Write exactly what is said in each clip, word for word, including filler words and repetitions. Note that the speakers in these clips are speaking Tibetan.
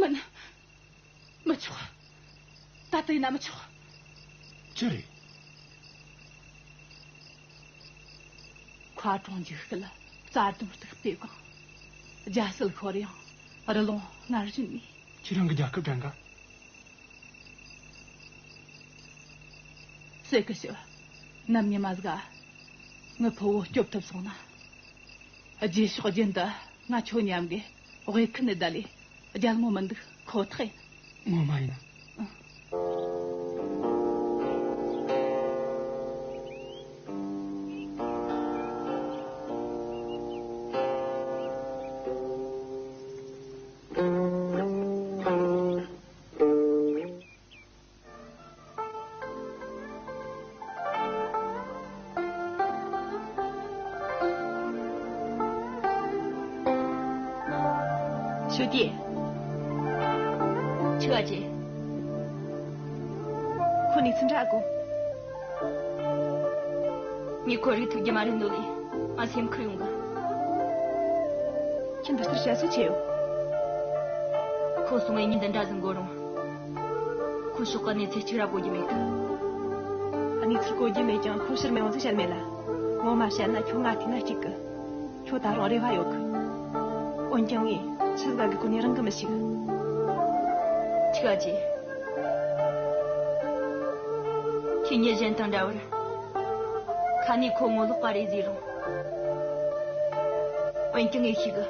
མིན། མི་ཆོག་ད་ལྟ་ཡིན་ན་མི་ཆོག་ཅི་རེད། མཁར་གྲོང་འཇིགས་སྐུལ། རྩ་དོན་རྟུག་པས་གང་། རྒྱ་སྲིད་ཤོར་ཡང་རི་ལུང་སྔར་བཞིན་ནས། ཁྱེད་རང་གི་རྒྱལ་ཁབ་དྲན་ག་སྲས་ཀྱི་ཞུ། ནམ་ཉི་མ་ཟིག་ངི་ཕུ་བོ་སྐྱོབ་ཐུབ་སོང་ན། རྗེས་ཕྱོགས་རྒྱུན་དུ་ང་ཁྱོད་མཉམ་གི་དབུས་ཁུལ་ནས་བསྡད་ལས་རྒྱལ་མོ་མི་འདུག་ཁོ་ཐག་ཡིན། ངོ་མ་ཡིན། ཞོ་ཏི། ཆི་ག་ཅི། ཁོ་ནི་ཚུན་ཁྲ་གོ། ངས་ཁོ་རིག་ཐུབ་རྒྱུ་མ་རེད་འདོད་ལས་ང་སེམས་ཁུར་ཡོང་གི། ཁྱེད་འདི་ལྟར་བཤད་སྲོལ་ཆེ་ཡོད། ཁོ་སོང་ངས་ཉིན་འདི་འདྲ་ཟིག་འགོར་རུང་། ཁོ་ཕྱོགས་ག་གནས་ཚུལ་གཅིག་ར་གོ་རྒྱུ་མེད་གི། གནས་ཚུལ་གོ་རྒྱུ་མེད་ཀྱང་ཁོ་ཕྱིར་མི་ཡོང་ཟིག་བཤད་མེད་ལ། ངོ་མ་བཤད་ན་ཁྱོད་ང་ཐུག་ན་གཅིག་གི། ཁྱོད་ད་རུང་རེ་བ་ཡོད་གི། འོན་ཀྱང་ངས་ཆི་ཟིག་གི་གོ་ནས་རང་གི་མི་ཤེས་གི། ཆི་ག་ཅི། ཁྱེད་ཉིད་གཞན་དང་འདྲ་བར། ཁ་ནས་ཁོ་ངོ་ལོག་པ་རེད་ཟེར་རུང་། འོན་ཀྱང་ངས་ཤེས་གི།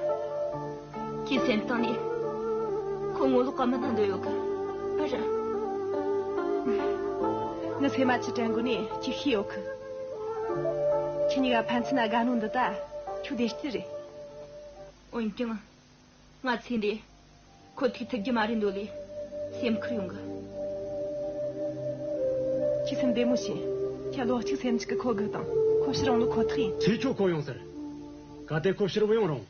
ཁྱེད་སེམས་གཏིང་ནས་ཁོ་ངོ་ལོག་པ་མིན་ན་འདོད་ཡོད་གི། ཨ་ར། ངའི་སེམས་མ་ཆི་དྲན་གོ་ནས་ཁྱེད་ཤེས་ཡོད་གི། ཁྱེད་གཉིས་ཀ་ཕན་ཚུན་ན་དགའ་ནོ་འདི་ད་ཁྱོད་བདེ་སྐྱིད་རེད། འོན་ཀྱང་། ང་ཚེ་འདི་ཁོ་ཐུག་ཐུབ་རྒྱུ་མ་རེད་འདོད་ལས་སེམས་ཁུར་ཡོང་གི། ཁྱེད་སེམས་བདེ་མོ་བྱོས། ཁྱེད་ལོ་གཅིག་སེམས་གཅིག་གི་ཁོ་སྒུག་དང་ཁོ་ཕྱིར་འོང་ནོ་ཁོ་ཐག་ཡིན། ཚེ་ཁྱོད་ཁོ་ཡོང་ཟེར། གལ་ཏེ་ཁོ་ཕྱིར་བུད་ཡོང་རུང་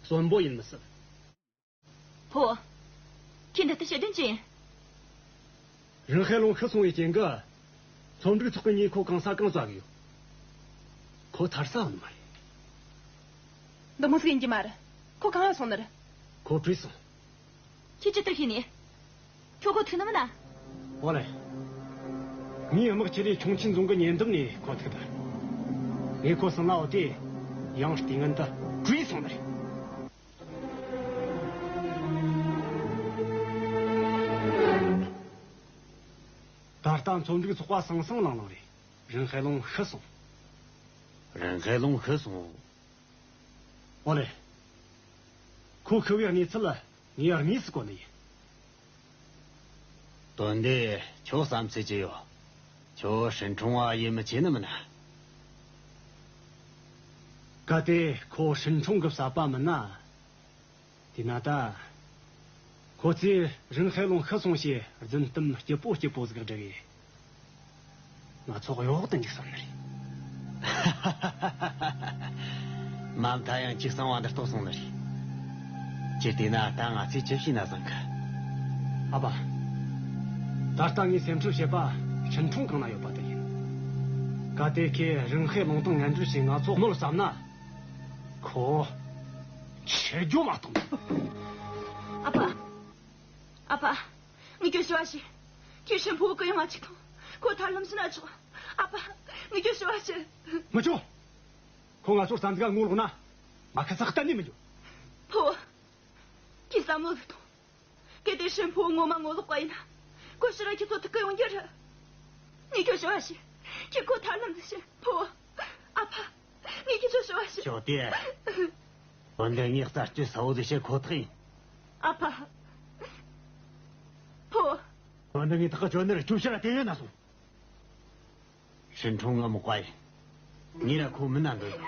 གསོན་པོ་ཡིན་མི་སྲིད། ཕོ། ཁྱེད་འདི་ལྟར་བཤད་དོན་ཅི་ཡིན། རིན་ཧའེ་ལུང་ཤི་སོང་བའི་རྐྱེན་གྱིས། ཚོམ་སྒྲིག་ཚོགས་ཀྱི་མྱིས་ཁོ་གང་ས་གང་བཙལ་གི་ཡོད། ཁོ་ཐར་ས་ཡོད་ནི་མ་རེད། འདི་མོ་ཟིག་ཡིན་གྱི་མ་རེད། ཁོ་གང་ང་སོང་ནི་རེད། ཁོ་བྲོས་སོང་། ཁྱེད་ཅི་ལྟར་ཤེས་ནི། ཁྱོད་ཁོ་ཐུག་ནི་མིན་ན། ཨོ་ལེ། ངའི་དམག་ཆེ་ལས་ཁྱུང་ཆེན་རྫོང་གི་ཉེ་འདབས་ནས་ཁོ་ཐུག་ད། ངས་ཁོ་སང་ལ་འོ་དེ་ཡང་ལྟས་ངན་དུ་བྲོས་སོང་ནི་རེད། ད་ལྟ་ཚོམ་སྒྲིག་ཚོགས་པ་སང་སང་ལང་ལང་རེད། རིན་ཧའེ་ལུང་ཤི་སོང་། རིན་ཧའེ་ལུང་ཤི་སོང་། ཨོ་ལེ། ཁོ་ཤི་བའི་གནས་ཚུལ་ངས་དངོས་སུ་གོ་ནི་ཡིན། དོན་དེ་ཁྱོད་བསམ་ཚུལ་ཅི་ཡོད། ཁྱོད་ཧྲིན་ཁྲུང་བ་ཡིད་མི་ཆེས་ནི་མིན་ན། གལ་ཏེ་ཁོ་ཧྲིན་ཁྲུང་གི་བསད་པ་མིན་ན། དེས་ན་ད། ཁོ་ཚོས་རིན་ཧའེ་ལུང་ཤི་སོང་ཞེས་རྫུན་གཏམ་སྐྱིད་པོ་སྐྱིད་པོ་ཟིག་བསྒྲགས་ཡས། ང་ཚོ་གཡོག་ཏུ་འཇུག་སོང་ནི་རེད། མ་མཐའ་ཡང་ཅིག་གསང་བ་འདིར་གཏོགས་སོང་ནི་རེད། ཅི་བལྟས་ན་ད་ང་ཚོས་ཅི་བྱས་ན་བཟང་གི། ཨ་ཕ། ད་ལྟ་ངས་སེམས་ཁྲལ་བྱེད་པ་ཧྲིན་ཁྲུང་གང་ན་ཡོད་པ་དེ་ཡིན། གལ་ཏེ་ཁོས་རིན་ཧའེ་ལུང་དང་ངན་འབྲེལ་བྱས་ང་ཚོ་གནོད་བསམ་ན། ཁོ། ཆེ་རྒྱུ་མ་གཏོགས། ཨ་ཕ། ཨ་ཕ། ངས་ཁྱོད་ཞུ་བ་ཞིག་ཁྱོད་ཧྲིན་ཕུ་བོ་གུ་ཡངས་ང་ཅིག་ཐོངས། ཁོ་ཐར་ལམ་ཟིན་ན་ཆོག་ཨ་ཕ། ངས་ཁྱོད་ཞུ་བ་ཞིག་མི་ཆོག་ཁོ་ང་ཚོར་བཙན་འཛུལ་ངོ་ལོག་ན། ང་ཁ་ཚ་གཏན་ནས་མི་འགྱོ། ཕུ་བོ། ཁྱོད་བསམ་བློ་ཟིག་ཐོངས། གལ་ཏེ་ཧྲིན་ཕུ་བོ་ངོ་མ་ངོ་ལོག་པ་ཡིན་ན། ཁོ་ཕྱིར་ར་ཁྱེད་ཚོ་ཐུག་གི་ཡོང་རྒྱུ་རེད། ངས་ཁྱོད་ཞུ་བ་ཞིག་ཁྱོས་ཁོ་ཐར་ལམ་འདི་བྱིན། ཕུ་བོ། ཨ་ཕ། ངས་ཁྱེད་ཚོ་ཞུ་བ་ཞིག་ཞོག་དེ། འོན་ཏེ་ངས་རྩད་གཅོད་གསལ་བོ་ཟིག་བྱེད་ཁོ་ཐག་ཡིན། ཨ་ཕ། ཕུ་བོ། འོན་ཏེ་ངས་ཐག་གཅོད་ནི་རེད། ཁྱོད་ཕྱིར་ར་དེ་ཡོད་ན་སོང་། ཧྲིན་ཁྲུང་ངའི་མག་པ་ཡིན། ངས་ར་ཁོ་མིན་ན་འདོད།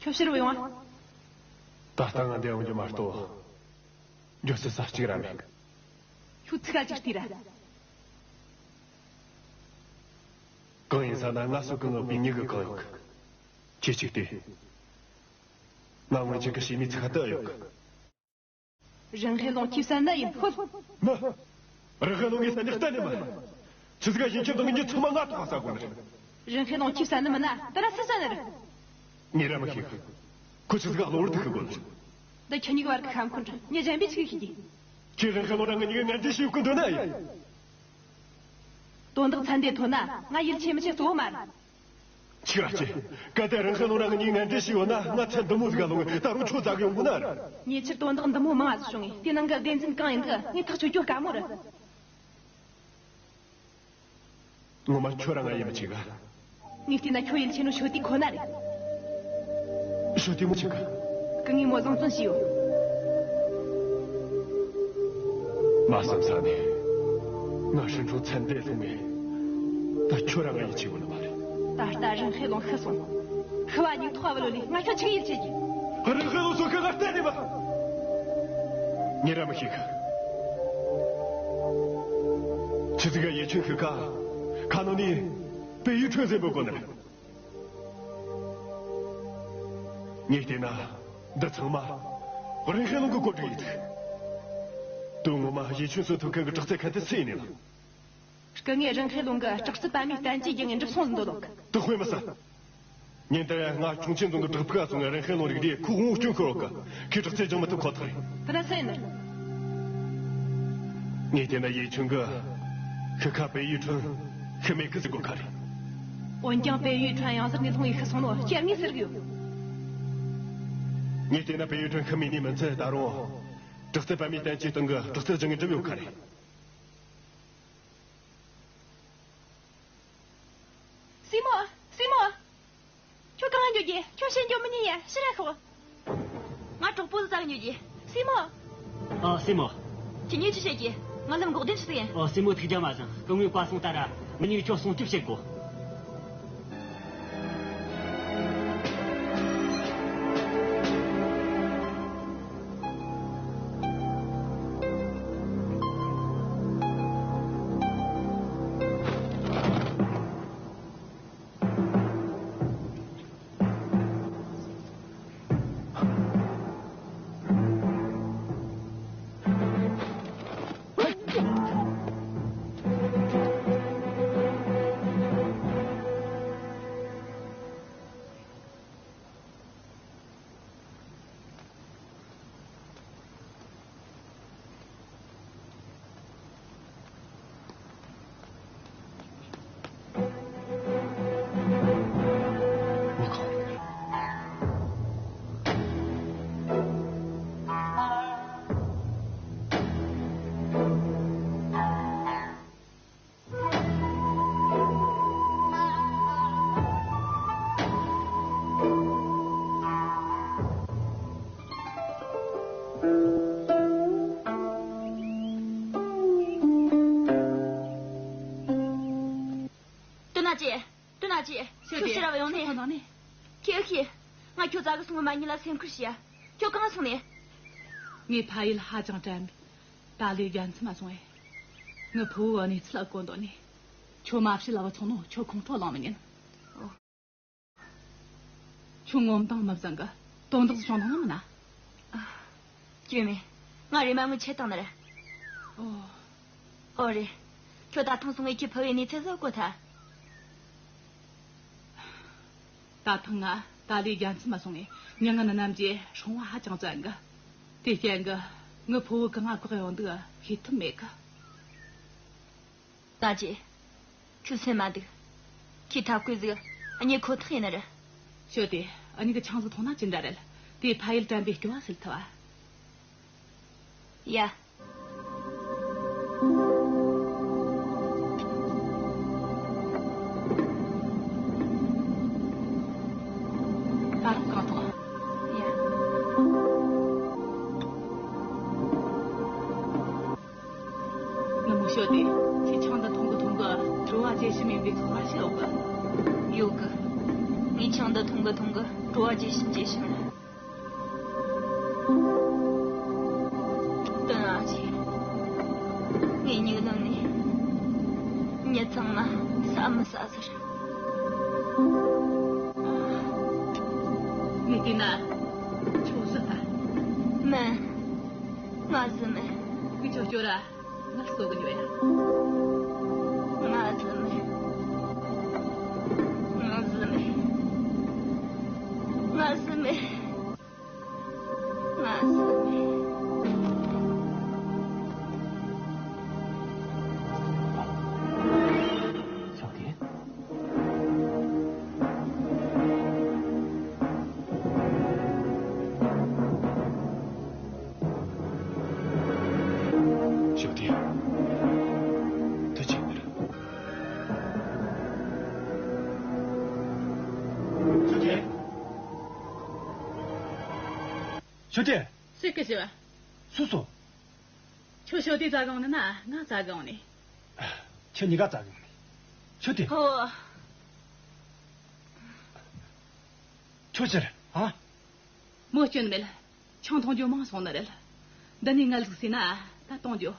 ཁྱོད་ཕྱིར་བུད་ཡོང་ང་། ད་ལྟ་ང་འདིར་ཡོང་རྒྱུ་མ་གཏོགས། རྒྱུ་ཟེར་ས་གཅིག་ར་མེད། ཁྱོད་ཚིག་ཁ་ཅིག་ལྟོས་ར། གང་ཡིན་ཟེར་ན་ང་སོགས་ཀྱིས་མངགས་པའི་མྱི་གི་གང་ཡོད་གི། ཁྱེད་ཅིག་ལྟོས། ང་སྔོན་ཆད་ཀྱི་བྱེད་མི་ཚིག་ཁ་དེ་ཡོད་གི། རིན་ཧེ་ལུང་ཁྱོད་བསད་ནི་ཡིན་ཤོད། མི། རིན་ཧེ་ལུང་ངས་བསད་ནི་གཏན་ནས་མ་རེད། ཆི་ཟིག་ག་ཡིན་ཁྱོད་དང་ངེད་གཉིས་ཚང་མ་ང་ཐོག་ས་དགོས་ནི་རེད། རིན་ཧེ་ལུང་ཁྱོད་བསད་ནི་མིན་ན་དེ་ར་སུས་བསད་ནི་རེད། ངས་ར་མི་ཤེས་གི། ཁོ་ཆི་ཟིག་ག་གློ་བུར་དུ་ཤི་དགོས་ནི་རེད། འདི་ཁྱེད་གཉིས་ཀྱི་བར་གྱི་ཤ་འཁོན་རེད། ངས་གཞན་པའི་ཆི་ཟིག་ཤེས་ཀྱི། ཁྱེད་རིན་ཧེ་ལུང་ར་ང་གཉིས་ཀྱིས་ངན་འབྲེལ་བྱས་ཡོད་གི་འདོད་ནི་ཡིན། དོན་དག་ཚན་དེ་ཐོན་ན་ང་ཡིད་ཆེས་མི་ཆེས་གཙོ་བོ་མ་རེད། ཁྱེད་ར་ཁྱེད། གལ་ཏེ་རིན་ཧེ་ལུང་ར་ང་གཉིས་ངན་འབྲེལ་བྱས་ཡོད་ན་ང་ཚེ་འདི་མོ་ཟིག་ག་ལོངས་ངེ་ད་རུང་ཁྱོད་བཙལ་གི་ཡོང་གོ་ནི་རེད། ཉེ་ཆར་དོན་དག་འདི་མོ་མང་ང་ཟིག་བྱུང་ངེ་དེ་ནང་གི་བདེན་རྫུན་གང་ཡིན་འདི་ངས་ཐག་ཆོད་རྒྱུ་དཀའ་མོ་རེད། ངོ་མ་ཁྱོད་ར་ང་ཡིད་མི་ཆེས་ག། ངས་བལྟས་ན་ཁྱོད་ཡིད་ཆེས་ནོ་ཤོ་ཏི་ཁོ་ན་རེད། ཤོ་ཏི་མོ་ཆེ་ག། སྐུ་ངོས་མོ་བཟང་བཙོན་བྱས་ཡོད། མ་བསམ་ས་ནས། ང་ཧྲིན་ཁྲོ་ཚན་དེ་སོང་ངས། ད་ཁྱོད་ར་ང་ཡིད་ཆེས་གོ་ནི་མ་རེད། ད་ལྟ་རིན་ཧེ་ལུང་ཤི་སོང་། ཤི་བ་སྙིང་ཐག་པ་བློ་ལས་ང་ཁྱོད་ཆི་ཡིད་ཆེས་ཀྱི། རིན་ཧེ་ལུང་སོགས་ཤི་ང་གཏན་ནས་མ། ངས་ར་མི་ཤེས་གི། ཆི་ཟིག་ག་ཡེ་ཆུན་ཤི་ཁ། ཁ་ནང་ནས་པེ་ཡུས་ཁྲུན་ཟེར་འབོད་གོ་ནི་རེད། ངས་བལྟས་ན། འདི་ཚང་མ། རིན་ཧེ་ལུང་གི་བཀོད་སྒྲིག་ཡིན་ཐུག་དོན་ངོ་མ་ཡེ་ཆུན་སོགས་ཐུག་མཁན་གྱི་དྲག་རྩལ་མཁན་དེ་སུ་ཡིན་ནི་ལགས། སྐུ་ངོས་རིན་ཧེ་ལུང་གི་དྲག་རྩལ་པད་མའི་བསྟན་བཅོས་བརྒྱུད་ངས་འགྲུབ་སོང་ཟིན་འདོད་ལོག་དེ་དཔེ་མི་སྲིད། ཉིན་དེར་ང་ཁྱུང་ཆེན་རྫོང་གི་བྲག་ཕུག་ག་སོང་ངས་རིན་ཧེ་ལུང་རིག་དུས་ཁོའི་དབང་པོ་སྐྱོན་ཤོར་ཡོད་གི། ཁོས་དྲག་རྩལ་སྦྱང་མི་ཐུབ་ཁོ་ཐག་རེད། དེ་ན་སུ་ཡིན་ནི། ངས་བལྟས་ན་ཡེ་ཆུན་གྱིས། ཤི་ཁ་པེ་ཡུས་ཁྲུན། ཤི་མེད་གི་ཟེར་གོ་ཁ་རེད། འོན་ཀྱང་པེ་ཡུས་ཁྲུན་ཡང་ཟེར་ནས་ལྷུང་ཡི་ཤི་སོང་ནོ་སྐྱེ་ངེས་ཟེར་གི་ཡོད། ངས་བལྟས་ན་པེ་ཡུས་ཁྲུན་ཤི་མེད་ནི་མིན་ཚེ་ད་རུང་། དྲག་རྩལ་པད་མའི་བསྟན་བཅོས་སྟེང་གི་དྲག་རྩལ་སྦྱང་ངས་འགྲུབ་ཡོད་ཁ་རེད། སྲས་མོ། སྲས་མོ། ཁྱོད་གང་ང་འགྱོ་རྒྱུ། ཁྱོད་ཤི་འགྱོ་མི་ཉན་ཡ། ཕྱིར་ར་ཤོག་ང་གྲོགས་པོ་ལ་བཙལ་གི་འགྱོ་རྒྱུ། སྲས་མོ། ཨ། སྲས་མོ། ཁྱེད་གཉིས་ཅི་བྱེད་ཀྱི། ང་ལམ་འགོག་སྡེ་ཞིག་ཡིན། ཨ། སྲས་མོ་ཐུགས་རྒྱལ་མ་བཞེངས། སྐུ་ངོས་བཀའ་གསུང་ལྟར་མི་གཉིས་ཁྱོད་སྲུང་སྐྱོབ་བྱེད་དགོས། ཏུ་ན་ཅི། ཏུ་ན་ཅི། ཤོད་དེ། ཁྱོད་ཕྱིར་ར་བ་ཡོང་ནས། ཁྱོད་ཁྱོད་ཁྱོད། ང་ཁྱོད་བཙལ་གི་སོང་བ་མ་ཉིད་ལ་སེམས་ཁུར་བྱས་ཡ། ཁྱོད་གང་སོང་ནས། ངས་ཕ་ཡུལ་ཧ་ཅང་དྲན་པས། ད་ལོའི་རྒྱལ་མཚམས་མ་སོང་ངས། ངའི་ཕུ་བོ་གནས་ཚུལ་ལ་གོ་འདོད་ནས། ཁྱོད་མ་བྱེད་ལ་བུད་སོང་ནོ་ཁྱོད་ཁོང་ཁྲོ་ལངས་མི་ཉན། ཁྱོད་ངོ་མ་དང་མི་བཟང་གི། དོན་དག་བྱུང་ཐང་ན་མིན་ན། ཨ། སྐྱོན་མེད། ང་རེམ་མ་ངུ་ཆད་བཏང་ནི་རེད། ཨོ། ཨོ་རེད། ཁྱོད་ད་ཐེངས་སོང་ངས་ཁྱོད་ཕུ་བོའི་གནས་ཚུལ་ཟིག་གོ་ཐལ། ད་ཐེངས་ང་ད་ལོའི་རྒྱལ་མཚམས་མ་སོང་ངས་མྱི་ངན་རྣམས་ཀྱིས་སྲུང་བ་ཧ་ཅང་བཙན་གི། དེ་རྐྱེན་གི་ངའི་ཕུ་བོ་གང་ང་བཀག་ཡོང་འདུག་ཤེས་ཐུབ་མེད་གི། ད་ཅི། ཁྱོད་སེམས་མ་སྡུག་ཁྱོས་ཐབས་བཀོད་ཟིག་རྙེད་ཁོ་ཐག་ཡིན་ནི་རེད། ཤོད་དེ། འུ་གཉིས་ཀྱིས་ཆང་ཟིག་འཐུང་ན་ཅི་འདྲ་རེད། དེས་ཕ་ཡུལ་དྲན་པའི་སྐྱོ་བ་སེལ་ཐུབ་ཨ། ཡ། ད་རུང་གང་ཐུབ་ཨ། ཡ། ནུ་མོ་ཤོད་དེ། ཁྱེད་ཆང་འདི་འཐུང་གི་འཐུང་གི་བྲོ་བ་བརྗེད་ཤེས་མེད་པའི་ཚོར་བ་ཞིག་ཡོད་གི། ཡོད་གི། ངས་ཆང་འདི་འཐུང་གི་འཐུང་གི་བྲོ་བ་བརྗེད་ཤེས་བརྗེད་ཤེས་མིན། ཏུན་ཨ་ཅེ། ངའི་མྱིག་ནང་ནས་མྱི་ཚང་མ་ས་མི་ས་ཟེར། ངས་བལྟས་ན་ཁྱོད་བཟི་ལ། མིན། ང་བཟི་མེད། ངས་ཁྱོད་སྐྱོར་ར། ངར་གསོ་གི་ཉོ་ཡ། ང་བཟི་མེད། ང་བཟི་མེད། ང་བཟི་མེད། ང་བཟི་མེད། ཞོགས་དེ། ཞོགས་དེ། དུ་ཅིག་ནི་ར། ཞོགས་དེ། ཞོགས་དེ། སུས་སྐད་བྱས་པ། སུ་སོ། ཁྱོད་ཞོགས་དེ་བཙལ་གི་ཡོང་ནི་ན་ང་བཙལ་གི་ཡོང་ནི། ཁྱེད་གཉིས་ཀ་བཙལ་གི་ཡོང་ནི། ཞོགས་དེ། ཨོ། ཁྱོད་ཕྱིར་ཨ། མོ་སྐྱོན་མེད། ཆང་འཐུང་རྒྱུ་མང་སོང་ནི་རེད། འདི་ནས་ངལ་གསོ་ཟེར་ན་ད་གཏོང་རྒྱུ།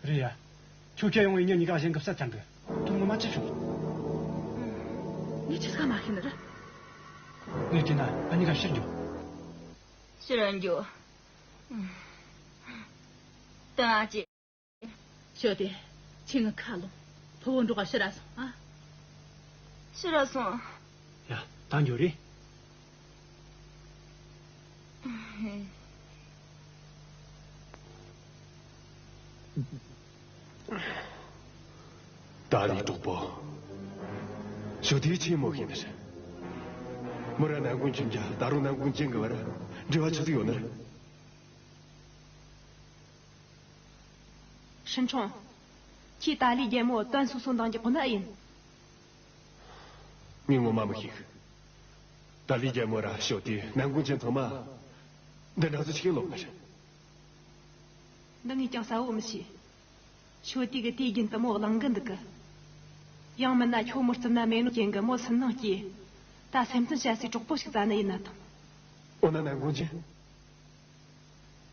རེད་ཡ། ཁྱོད་སྐྱེལ་ཡོང་བའི་མྱི་གཉིས་ཀ་གཞན་གྱི་བསད་ཚར་འདུག་དོན་ངོ་མ་ཅི་བྱུང་། ངས་ཆི་ཟིག་མ་ཤེས་ནི་རེད། ངས་བལྟས་ན་ཨ་གཉིས་ཀ་ཕྱིར་འགྱོ། ཕྱིར་འགྱོ། ཏན་ཨ་ཅེ། ཞོ་དེ། ཁྱེད་ངི་ཁ་ལོ། ཕུ་བོ་འགྲོགས་ཕྱིར་ར་སོང་ཨ། ཕྱིར་ར་སོང་། ཡ། ད་འགྱོ་རེ། ཏཱ་ལའི་གྲོགས་པོ། ཞོ་དེ་ཆེན་མོ་ཤེས་ནི་རེད། མོ་ར་ནན་ཀུང་ཁྱིམ་རྒྱ་ད་རུང་ནན་ཀུང་ཅན་གི་བར་འབྲེལ་བ་ཆི་ཟིག་ཡོད་ནི་རེད། ཧྲིན་ཁྲོང་། ཁྱེད་ཏཱ་ལའི་རྒྱལ་མོ་ཏོན་སུ་སུ་འདང་རྒྱག་གོ་ནི་ཨེ་ཡིན། ངས་ངོ་མ་མི་ཤེས་གི། ཏཱ་ལའི་རྒྱལ་མོ་ར་ཞོ་ཏི་ནན་ཀུང་ཅན་ཚང་མ་འདི་འདྲ་ཟིག་ཤེས་ལོག་ནི་རེད། འདི་ངས་ཀྱང་གསལ་བོ་མི་ཤེས། ཞོ་ཏི་གི་དུས་རྒྱུན་དུ་མོ་གླེང་གི་འདུག་གི། ཡང་མིན་ན་ཁྱོད་མོ་རྩིབ་ན་མེད་ནོ་ཅན་གི་མོ་སུན་སྣང་སྐྱེས། ད་སེམས་ཙམ་བྱ་སའི་གྲོགས་པོ་ཞིག་བཙལ་ནི་ཡིན་ན་ཐང་། འོ་ན་ནན་ཀུང་ཅན།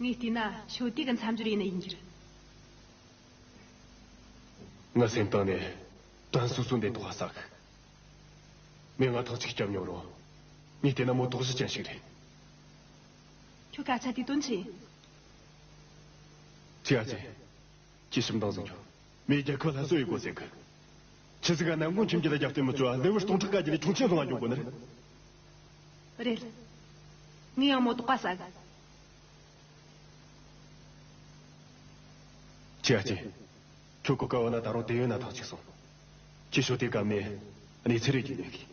ངས་བལྟས་ན་ཞོ་ཏི་གི་མཚམས་སྦྱོར་ཡིན་ནི་ཡིན་རྒྱུ་རེད། ང་སེམས་གཏིང་ནས་ཏོན་སུ་སུ་འདི་ཐོག་ས་གི། མི་ང་ཐག་གཅིག་སྐྱབས་མྱོང་རུང་། ངས་བལྟས་ན་མོ་དོགས་གཞི་ཅན་ཞིག་རེད། ཁྱོད་སྐད་ཆ་དེ་དོན་ཆེ། ཚེ་ཨ་ཚེ། ཁྱེད་ཞིབ་འདང་ཟིག་རྒྱོབ། མོས་རྒྱལ་ཁབ་སླར་གསོ་ཡེད་དགོས་ཟེར་གི། ཆི་ཟིག་ག་ནན་ཀུང་ཁྱིམ་རྒྱུད་ལ་རྒྱབ་རྟེན་མི་བཅོལ་བ་ལེ་ཝར་སྟོང་ཕྲག་བཀའ་རྒྱ་ལས་ཁྱུང་ཆེན་སློང་བ་འཇོག་དགོས་ནི་རེད། རེད། ངས་ཡང་མོ་དོགས་པ་ཟ་གི། ཁྱེད་ཨ་ཅེ། ཁྱོད་གོ་སྐབས་བ་ན་ད་རུང་དེ་ཡོད་ན་ཐག་ཆོད་སོང་། ཁྱེད་ཤོག་དེ་སྐབས་ནས་གནས་ཚུལ་རེ་བརྗོད་ནས་གི།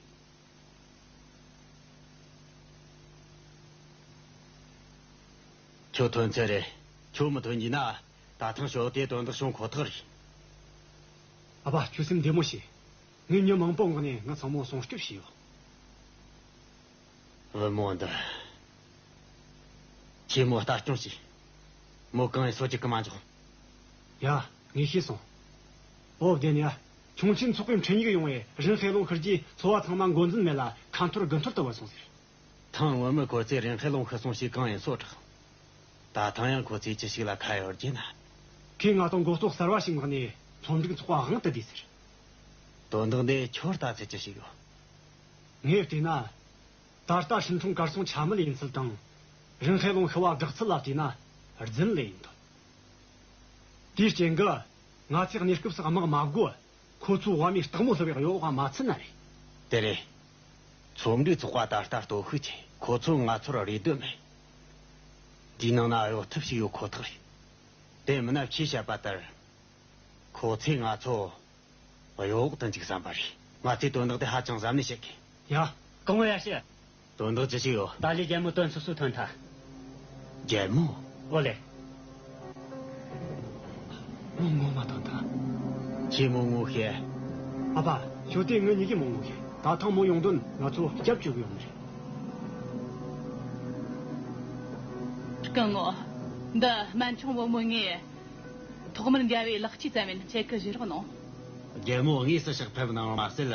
ཁྱོད་ཐོན་ཚད་རེད། ཁྱོད་མི་ཐོན་གྱིས་ན། ད་ཐེངས་ཤོག་དེ་དོན་དག་བྱུང་ཁོ་ཐག་རེད། ཨ་ཕ་ཁྱོད་སེམས་བདེ་མོ་བྱོས། ངས་མྱི་མང་པོ་མངགས་ནས་ང་ཚང་མ་སྲུང་སྐྱོབ་བྱས་ཡོད། བུ་མོ་འདི། ཁྱེད་མོ་ལྟ་སྐྱོང་བྱོས། མོ་གང་ཡིན་སོ་གཅིག་གི་མ་འཇོག་ཡ། ངས་ཤེས་སོང་། ཨོ་བདེན་ཡ། ཁྱུང་ཆེན་ཚོགས་པའི་འཕྲིན་ཡིག་ཡོང་བས་རིན་ཧེ་ལུང་ཤི་རྒྱུའི་ཚོ་བ་ཚང་མ་མགོ་འཛིན་མེད་ལ་ཁ་འཐོར་དགུ་འཐོར་དུ་བུད་སོང་ཟེར། ཐང་བུ་མོ་ཁོ་ཚོས་རིན་ཧེ་ལུང་ཤི་སོང་ཞེས་གང་ཡིན་སོ་དྲག་ད་ཐང་ཡང་ཁོ་ཚོས་ཅི་ཞིག་ལ་ཁ་ཡོད་རྒྱུ་ན། ཁོས་ང་དང་མགོ་གཏོགས་གསར་བ་ཞིག་མངགས་ནས་ཚོམ་སྒྲིག་ཚོགས་པ་དབང་དུ་བསྡུས་ཟེར། དོན་དག་འདི་ཁྱོད་ལྟ་ཚུལ་ཅི་ཞིག་ཡོད། ངས་བལྟས་ན། ད་ལྟ་ཧྲིན་ཁྲུང་གར་སོང་ཆ་མེད་ཡིན་ཚུལ་དང་། རིན་ཧེ་ལུང་ཤི་བ་དགག་ཚུལ་ལ་བལྟས་ན་རྫུན་ལས་ཡིན་ཐུབ། དེའི་རྐྱེན་གྱིས་ང་ཚོས་གནས་སྐབས་སུ་དམག་མ་དགོས། ཁོ་ཚོའི་དབང་མོས་སྟག་མོ་ལྷུ་བའི་གཡོ་འོག་མ་ཚུད་ན་རེད། དེ་རེད། ཚོམ་སྒྲིག་ཚོགས་པ་ད་ལྟ་སྟོབས་ཤུགས་ཆེ། ཁོ་ཚོས་ང་ཚོར་རེ་ལྟོས་མེད། འདིའི་ནང་ན་གཡོ་ཐབས་ཤིག་ཡོད་ཁོ་ཐག་རེད། དེ་མིན་ན་ཁྱེད་བཤད་པ་ལྟར། ཁོ་ཚོས་ང་ཚོ་གཡོ་འོག་ཏུ་འཇུག་བསམ་པ་རེད། ང་ཚོས་དོན་དག་དེ་ཧ་ཅང་གཟབ་ནན་བྱེད་དགོས། ཡ། སྐུ་ངོ་ཡ་ཤི། དོན་དག་ཅི་ཞིག་ཡོད། ཏཱ་ལའི་རྒྱལ་མོ་ཏོན་སུ་སུ་ཐོན་ཐལ། རྒྱལ་མོ། ཨོ་ལེ། མོ་ངོ་མ་ཐོན་ཐལ། ཁྱེད་མོ་ངོ་ཤེས། ཨ་ཕ། ཞོ་ཏི་ངེད་གཉིས་ཀྱིས་མོ་ངོ་ཤེས། ད་ཐེངས་མོ་ཡོང་དོན་ང་ཚོ་སྐྱབས་བཅོལ་གི་ཡོང་ནི་རེད། སྐུ་ངོ། འདི་སྨན་ཆུང་བུ་མོ་ངས་ཐོག་མར་འགལ་བའི་ལེགས་སྐྱེས་ཙམ་ཡིན། ཁྱེད་ཀྱིས་བཞེས་རོགས་གནང་། རྒྱལ་མོ་དངོས་སུ་ཕྱག་ཕེབས་གནང་བ་མ་ཟད།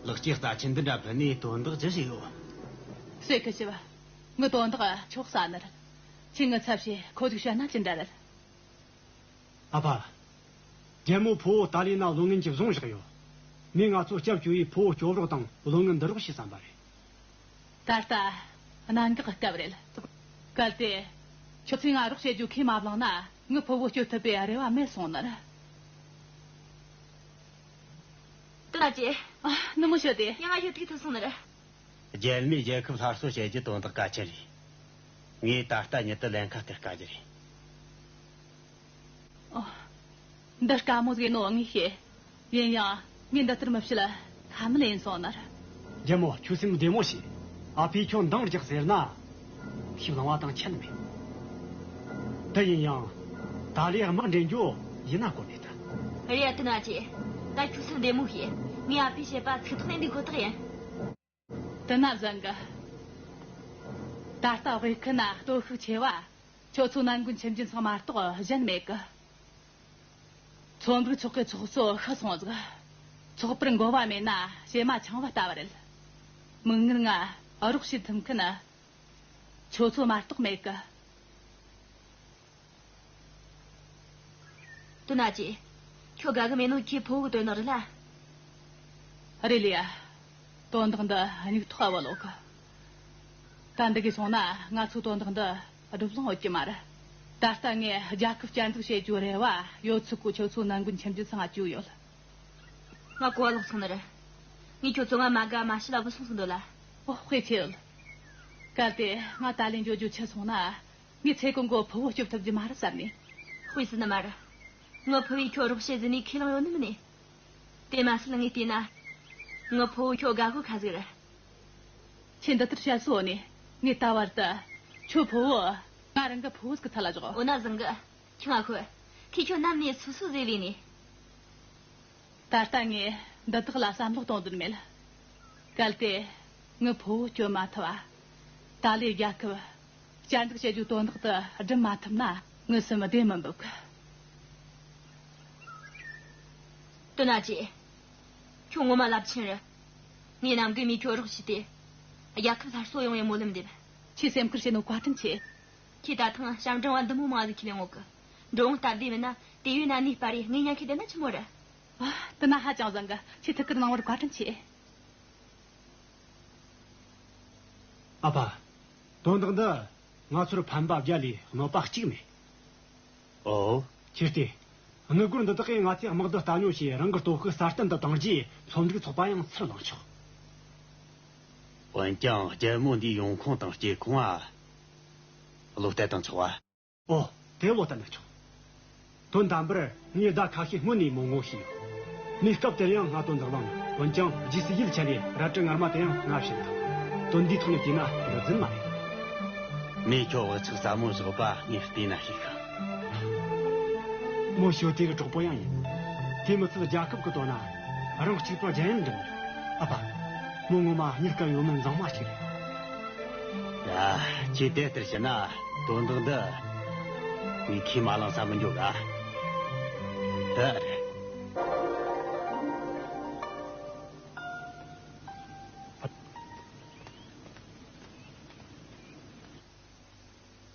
ལེགས་སྐྱེས་རྩ་ཆེན་འདི་འདྲ་ཕུལ་ནས་དོན་དག་ཅི་ཞིག་ཡོད། སེ་ཁི་ཆི་བ། ངའི་དོན་དག་ཁྱོད་གསལ་ནི་རེད། ཁྱེད་ངི་ཚབ་བྱས་ཁོ་ཟིག་བཤད་ན་ཅི་འདྲ་རེད། ཨ་ཕ། རྒྱལ་མོ་ཕུ་བོ་ཏཱ་ལི་ན་བློ་ངན་གྱིས་བཟུང་བཞག་ཡོད། ངས་ང་ཚོ་སྐྱབས་བཅོལ་བའི་ཕུ་བོ་སྐྱོབ་རོགས་དང་བློ་ངན་འདི་རོགས་བྱེད་བསམ་པ་རེད། ད་ལྟ་གནད་འགག་གི་སྐབས་རེད། གལ་ཏེ་ཁྱོད་ཚོས་ང་རོགས་བྱེད་རྒྱུ་ཁས་མ་བླངས་ན་ངི་ཕུ་བོ་སྐྱོབ་ཐུབ་པའི་རེ་བ་མེད་སོང་ནི་རེད། ཏུ་ན་ཅི། ཨ། ནུ་མོ་ཤོད་དེ། ཡང་ང་ཡོད་ཐུག་ཐུབ་སོང་ནི་རེད། རྒྱལ་མོས་རྒྱལ་ཁབ་སླར་གསོ་བྱེད་རྒྱུ་དོན་དག་གལ་ཆེན་རེད། ངས་ད་ལྟ་ཉིད་དུ་ལེན་ཁ་གཏད་དཀའ་རྒྱུ་རེད། ཨོ། འདི་དཀའ་མོ་ཟིག་ནོ་ངས་ཤེས། ཡིན་ཡང་ངས་འདི་ལྟར་མི་བྱེད་ལ་ཁ་མི་ལེན་སོང་ནར། རྒྱལ་མོ་ཁྱོད་སེམས་བདེ་མོ་བྱོས། ཨ་ཕས་ཁྱོད་འདང་རྒྱག་ཟེར་ན། ཁས་བླངས་པ་དང་ཁྱད་མེད། དེ་ཡིན་ཡང་། ད་ལས་དམག་འདྲེན་རྒྱུ་ཡིན་ན་གོ་མེད་ད། རེད་ཡ་ཏི་ན་ཅི། ད་ཁྱོད་སེམས་བདེ་མོ་བྱོས། ངས་ཨ་ཕས་བཤད་པ་ཚིག་ཐོག་ནས་འདུག་ཁོ་ཐག་ཡིན། དེ་ན་བཟང་གི། ད་ལྟ་དབུས་ཁུལ་ན་སྟོབས་ཤུགས་ཆེ་བ། ཁྱོད་ཚོ་ནང་ཀུན་ཁྱིམ་རྒྱུད་ཚང་མ་གཏོགས་གཞན་མེད་གི། ཚོ་འབྲུག་ཚོགས་ཀྱི་ཚོགས་གཙོ་ཤི་སོང་ཟིག། ཚོགས་པར་འགོ་བ་མེད་ན་བྱེ་མ་ཆང་བ་ལྟ་བུ་རེད། མིག་སྔར་ང་རོགས་བྱེད་ཐུབ་མཁན་ཁྱོད་ཚོ་མ་གཏོགས་མེད་གི། ཏུ་ན་ཅི། ཁྱོད་དགའ་གི་མེད་ནོ་ཁྱེད་ཕུ་བོ་གི་དོན་དག་རེད་ལ། རེད་ལ་ཡ། དོན་དག་འདི་སྙིགས་ཐོག་བ་ལོག་གི། ད་འདི་གི་སོང་ན་ང་ཚོའི་དོན་དག་འདི་སྒྲུབ་ལོང་ཡོད་ཀྱི་མ་རེད། ད་ལྟ་ངས་རྒྱལ་ཁབ་བསྐྱར་འཛུགས་བྱེད་རྒྱུའི་རེ་བ་ཡོད་ཚུལ་གོ་ཁྱོད་ཚོའི་ནང་ཀུན་ཁྱིམ་རྒྱུད་ཚང་ང་བཅོལ་ཡོད། ང་གོ་བ་ལོག་སོང་ནི་རེད། ངས་ཁྱོད་ཚོ་ང་མ་དགའ་མ་ཤི་ལ་བུད་སོང་ཟིག་འདོད་ལ། ཨོ་དཔེ་ཆེ་ཡོད། གལ་ཏེ་ང་ད་ལས་འགྱོ་རྒྱུ་ཆི་སོང་ན། ངས་ཚེ་གང་པོ་ཕུ་བོ་སྐྱོབ་ཐུབ་རྒྱུ་མ་རེད་བསམ་ནས། དཔེ་སྲིད་ནི་མ་རེད། ངའི་ཕུ་བོས་ཁྱོད་རོགས་བྱེད་ཟེར་ནས་ཁས་བླངས་ཡོད་ནི་མིན་ནི། དེ་མ་ཟད་ངས་བལྟས་ན། ངའི་ཕུ་བོ་ཁྱོད་དགའ་གོ་ཁ་ཟིག་རེད། ཁྱེད་འདི་ལྟར་བཤད་སོ་ནས་ངས་ད་བར་དུ་ཁྱོད་ཕུ་བོ་ང་རང་གི་ཕུ་བོ་ཟིག་གི་ཚད་ལ་འཇོག་འོ་ན་བཟང་གི། ཁྱོད་ང་ཁོས། ཁྱེད་ཁྱོད་ནམ་ནས་སོ་སོ་ཟེར་བས་ནས། ད་ལྟ་ངས་འདི་དག་ལ་བསམ་བློ་གཏོང་དོན་མེད། གལ་ཏེ་ངའི་ཕུ་བོ་སྐྱོབ་མ་ཐུབ་པ། ད་ལས་རྒྱལ་ཁབ་བསྐྱར་འཛུགས་བྱེད་རྒྱུའི་དོན་དག་དེ་སྒྲུབ་མ་ཐུབ་ན་ངའི་སེམས་བདེ་མི་འདུག་དོན་ན་ཅི། ཁྱོད་ངོ་མ་རླབས་ཆེན་རེད། ངས་ནམ་རྒྱུན་མོས་ཁྱོད་རོགས་བྱས་ཏེ། རྒྱལ་ཁབ་སླར་གསོ་ཡོང་བའི་སྨོན་ལམ་འདེབས། ཁྱེད་སེམས་ཁུར་བྱེད་ནོ་བཀའ་དྲིན་ཆེ། ཁྱེད་ད་ཐེངས་བྱམས་སྦྲང་བ་འདི་མོ་མང་ཟིག་ཁས་ལེན་འོང་གི། འགྲོ་འོང་སྟབས་བདེ་མིན་ན་དེ་ཡོད་ན་ནས་སྤར་རེ་ངས་ཉན་ཁས་བསྡད་ན་ཆི་མོ་རེད། ཨ། དེ་ན་ཧ་ཅང་བཟང་གི། ཁྱེད་ཐུགས་ཁུར་གནང་བར་བཀའ་དྲིན་ཆེ། ཨ་ཕ། དོན་དག་འདི་ང་ཚོར་ཕན་པ་བརྒྱ་ལས་གནོད་པ་གཅིག་མེད། ཨོ། ཁྱེད་ལྟོས། དངུལ་སྒོར་འདི་དག་གིས་ང་ཚོས་དམག་སྡེ་ལྟ་སྨྱོ་བྱས་རང་གི་སྟོབས་ཤུགས་སྲ་བརྟན་དུ་བཏང་རྗེས་ཚོ་འབྲུག་ཚོགས་པ་ཡང་ཚུར་བླངས་ཆོག་འོན་ཀྱང་རྒྱལ་མོ་འདིའི་ཡོང་ཁུངས་དང་སྐྱེ་ཁུངས་ཨ། བློ་གཏད་བཏང་ཆོག་ཨ། ཨོ། དེ་བློ་གཏད་ན་ཆོག་དོན་དམ་པར་ངས་ཟླ་ཁ་ཤས་སྔོན་ནས་མོ་ངོ་ཤེས་ཡོད། གནས་སྐབས་དེར་ཡང་ང་དོན་དག་བླངས་མྱོང་། འོན་ཀྱང་རྗེས་སུ་ཡིད་ཆེས་ནས་རལ་གྲི་ངར་མ་དེ་ཡང་ང་བྱིན་དང་། དོན་འདིའི་ཐོག་ནས་བལྟས་ན་འདི་རྫུན་མ་རེད། མོས་ཁྱོད་བུ་ཚ་ཟབ་མོ་བཞག་པ་ངས་བལྟས་ན་ཤེས་ཤིང་། མོ་ཞོ་དེ་གི་གྲོགས་པོ་ཡང་ཡིན། དེ་མི་ཚད་རྒྱལ་ཁབ་ཀྱི་དོན་ན་རང་གཅིག་པུ་རྒྱལ་ཡུམ་འགྲིམ་ནི། ཨ་ཕ། མོ་ངོ་མ་གཉིས་ཀ་ཡོད་མེད་མཛངས་མ་ཞིག་རེད། ཡ། ཁྱེད་དེ་ལྟར་བྱས་ན་དོན་དག་འདི་ངས་ཁས་མ་བླངས་ས་མི་འཇོག་ག་དེ་རེད།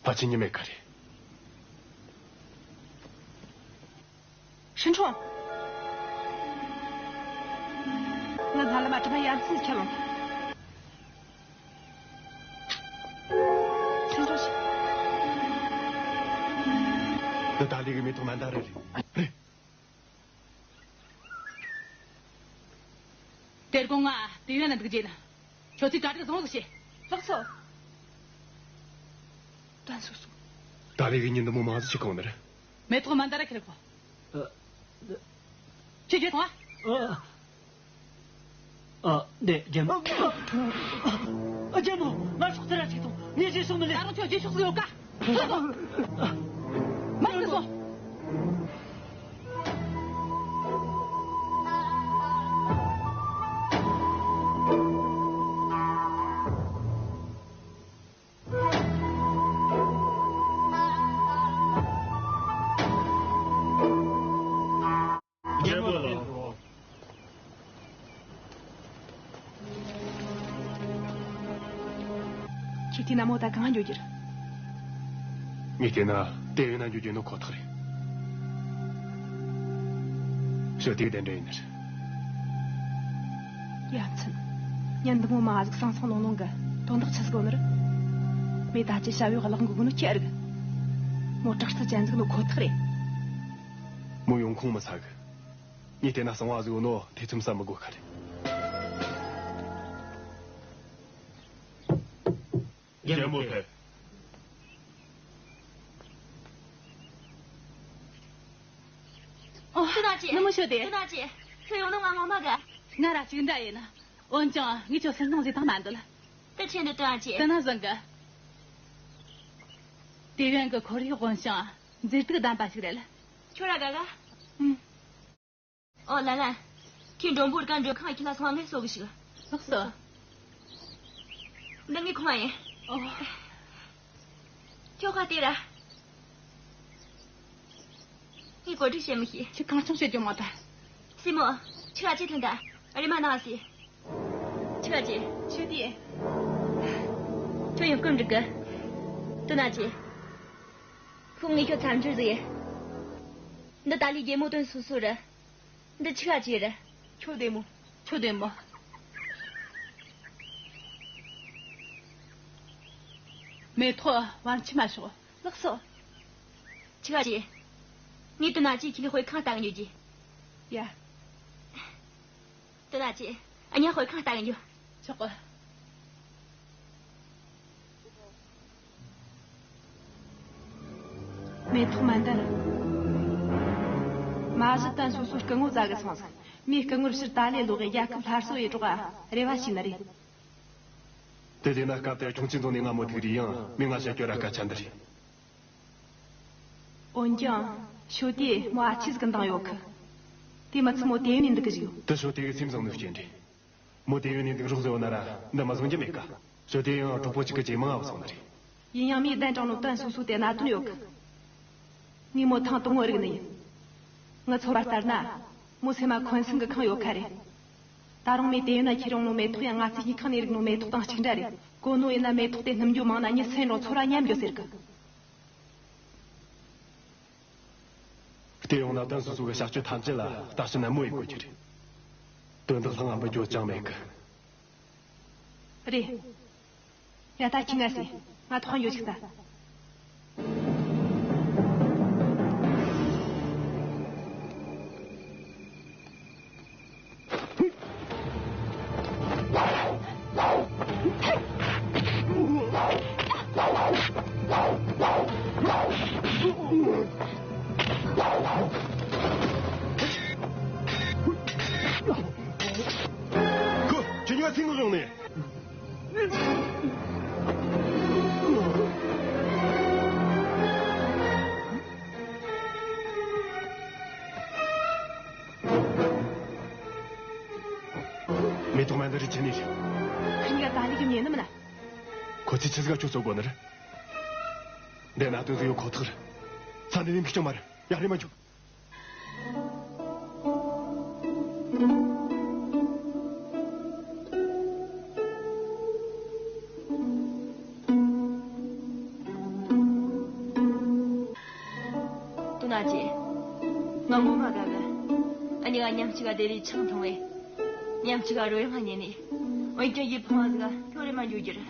ཕལ་ཆེར་ཉི་མའི་ཁ་རེད། ཧྲིན་ཁྲོན། ང་ང་ལ་མ་གྲིབ་མ་ཡ་མཚན་ཁྱེར་ལོང་། ཧྲིན་ཁྲོན་ཞིག་འདི་ཏཱ་ལི་གི་མེ་ཏོག་མན་དཱ་ར་རེད། རེད། དེར་དགོང་ང་དེ་ཡོད་ན་འདུག་རྗེས་ན། ཁྱོད་ཚོས་གྲ་སྒྲིག་བཟང་བོ་ཞིག་བྱེད། ལགས་སོ། ཏན་སུ་སུ། ཏཱ་ལི་གི་ཉིན་འདི་མོ་མང་ཟིག་ཅིག་གང་ནི་རེད། མེ་ཏོག་མན་དཱ་ར་ཁྱེར་གོ། ཨ། ཁྱེད་ཁྱེད་ཐོང་ཨ། ཨ། ཨ། འདི་རྒྱལ་མོ། ཨ། རྒྱལ་མོ། ང་སྲོག་རྩི་ར་ཞིག་ཐོང་། ངས་རྗེས་ཕྱོགས་མི་ལེན། ད་རུང་ཁྱོད་རྗེས་ཕྱོགས་སུ་ཡོད་ཀ། མ་ཤི་སོང་། རྒྱལ་པོ་ལགས། ཁྱེད་ཀྱིས་ན་མོ་ད་གང་འགྱོ་རྒྱུར། ངས་བལྟས་ན་དེ་ཡོད་ན་འགྱོ་རྒྱུ་ནི་ཁོ་ཐག་རེད། ཞོ་དེ་གདན་འདྲེན་ཡིན་ནི་རེད། ཡ་མཚན། ཉིན་འདི་མོ་མ་ཟིག་སང་སང་ལོང་ལོང་གི་དོན་དག་ཆི་ཟིག་ཡོད་ནི་རེད། མོས་ད་ཅི་བྱ་བའི་གླགས་འགུག་གི་ནོ་ཁྱེད་རིག་མོ་དྲག་རྩལ་ཅན་ཟིག་ནོ་ཁོ་ཐག་རེད། མོ་ཡོང་ཁུངས་མི་ཚ་གི། ངས་བལྟས་ན་གསང་བ་ཟིག་ཡོད་ནོ་ཐེ་ཚོམ་ཟ་མི་དགོས་ཁ་རེད། རྒྱལ་མོ་ཕེབས། ཨོ། ཏུ་ན་ཅི། ནུ་མོ་ཤོད་དེ། ཏུ་ན་ཅི། ཁྱོད་ཡོང་ནོ་ང་ངོ་མ་དགའ། ང་ར་གཅིག་འདྲ་ཡིན། འོན་ཀྱང་ངས་ཁྱོད་སུན་སྣང་བཟོས་ཐང་མ་འདུག་དེ་ཆེ་འདུག་ཏུ་ན་ཅི། ཏུ་ན་བཟང་གི། དེ་ཡོན་གི་ཁོར་ཡུག་དབང་ཞིང་མཛེས་སྡུག་ལྡན་པ་ཞིག་རེད། ཁྱོད་ར་དགའ་ག་ཨུམ། ཨོ་ལ་ལ། ཁྱོད་མགྲོན་པོ་རིག་ག་མགྲོན་ཁང་ཁྱི་ལ་སོང་ངས་གསོ་གི་ཞིག་ལགས་སོ། འདི་ངའི་ཁང་ཡིན། ཨོ། ཁྱོད་ཁ་དེ་ར། ངས་གོ་སྒྲིག་བྱེད་མི་ཤེས། ཁྱོད་གང་བྱུང་བྱེད་རྒྱུ་མ་ད། སྲས་མོ། ཁྱོད་ཨ་ཅེ་ཐོན་ད། རེ་མ་ནང་སི། ཁྱོད་ཨ་ཅེ། ཁྱོད་དེ། ཁྱོད་ཡང་སྐུ་འགྲིག་གི་ཏུ་ན་ཅི། ཁོ་ངས་ཁྱོད་ཚར་འཇུར་ཟིག་ཡེ། འདི་ཏཱ་ལའི་རྒྱལ་མོ་དོན་སོ་སོ་རེད། འདི་ཆི་ག་ཅི་རེད། ཁྱོད་བདེ་མོ། ཁྱོད་བདེ་མོ། མེ་ཏོག་བར་ཆད་མ་ཤོག་ལགས་སོ། ཆི་ག་ཅི། ངས་ཏུ་ན་ཅི་ཁྱི་ལི་དཔེ་ཁང་ལྟ་གི་འགྱོ་རྒྱུ། ཡ། ཏུ་ན་ཅི། ཨ་ཉ་དཔེ་ཁང་ལྟ་གི་འགྱོ། ཆོག་གི། མེ་ཏོག་མན་དར། མ་གཞི་ད་སོ་སོ་སྐུ་ངོ་བཙལ་གི་སོང་ཟིག་མོས་སྐུ་ངོར་ཕྱིར་ཏཱ་ལའི་ལོག་གི་རྒྱལ་ཁབ་སླར་གསོ་ཡེ་རོགས་རེ་བ་བྱས་ནི་རེད། དེ་བྱས་ན་སྐབས་དེར་ཁྱུང་ཆེན་རྫོང་ནས་སྔ་མོ་ཐུག་རེ་ཡང་མོས་ང་བཤད་རྒྱུ་ར་སྐད་ཆ་འདི་རེད། འོན་ཀྱང་ཞོ་དེས་མོ་ཨ་ཆི་ཟིག་གི་འདང་ཡོད་གི། དེ་མི་ཚད་མོ་དེ་ཡོད་ནས་འདུག་གི་ཞིག་དེ་ཞོ་དེ་གི་སེམས་བཟང་ནོའི་རྐྱེན་རེད། མོ་དེ་ཡོད་ནས་འདུག་རོགས་ཟེར་བ་ན་ར་འདི་མ་བཟང་རྒྱུ་མེད་ཀ་ཞོ་དེ་ཡང་གྲོགས་པོ་གཅིག་གི་ཇེ་མང་ང་སོང་ནི་རེད། ཡིན་ཡང་མོས་གདན་དྲངས་ནོ་དོན་སོ་སོ་དེ་གནད་དོན་ཡོད་གི། ངས་མོ་ཐེངས་དང་པོ་རིག་ནི་ཡིན། ངའི་ཚོར་བ་ལྟར་ན། མོ་སེམས་མ་འཁོན་སེམས་གི་ཁེངས་ཡོད་ཁ་རེད། ད་རུང་མོས་དེ་ཡོད་ན་ཁྱེར་ཡོང་ནོ་མེ་ཏོག་ཡང་ང་ཚོས་སྨྱུག་ཁང་ནས་རིག་ནོ་མེ་ཏོག་དང་གཅིག་འདྲ་རེད། གོ་ནོ་ཡིན་ན་མེ་ཏོག་དེ་སྣུམ་འགྱོ་མང་ན་མྱི་སེམས་རོ་ཚོར་བ་ཉམས་འགྱོ་ཟེར་གི། བལྟས་ཡོང་ན་དོན་སོ་སོ་གི་བྱ་སྤྱོད་ཐམས་ཅད་ལ་ལྟ་ཞིབ་ནན་མོ་ཡེད་དགོས་རྒྱུ་རེད། དོན་དག་ལྷང་ངམ་པོ་འགྱོ་ཅང་མེད་གི། རེད། ཡ་ད་ཁྱི་ང་སི། ང་ཐོག་ཡོད་ཅིག་ལྟ། ཁོ་ཁྱི་ཉོ་ཚིག་ངོ་བྱུང་ནས། མེ་ཏོག་མན་དར་རི་ཆེ་ནི་རེད། ཁི་གཉིས་ཀ་ད་ལི་གི་ཉེ་ནི་མིན་ན། ཁོ་ཚོས་ཆི་ཟིག་ག་ཁྱོད་གསོད་དགོས་ནི་རེད། འདི་ན་དོན་ཟིག་ཡོད་ཁོ་ཐག་རེད། ས་འདི་ནས་འདུག་ཀྱང་མ་རེད། ཡར་རེ་མ་འཇུག་ཏུ་ན་ཅི། ང་ངོ་མ་དགའ་གི། ཨ་ནི་ང་མཉམ་གཅིག་ག་དེ་རིང་ཆང་འཐུང་བས། མཉམ་གཅིག་ག་རོལ་དབྱངས་ཉན་ནས། འོན་ཀྱང་ཡིད་ཕངས་པ་ཟིག་ག་ཁྱོད་རེ་མ་འགྱོ་རྒྱུ་རེད།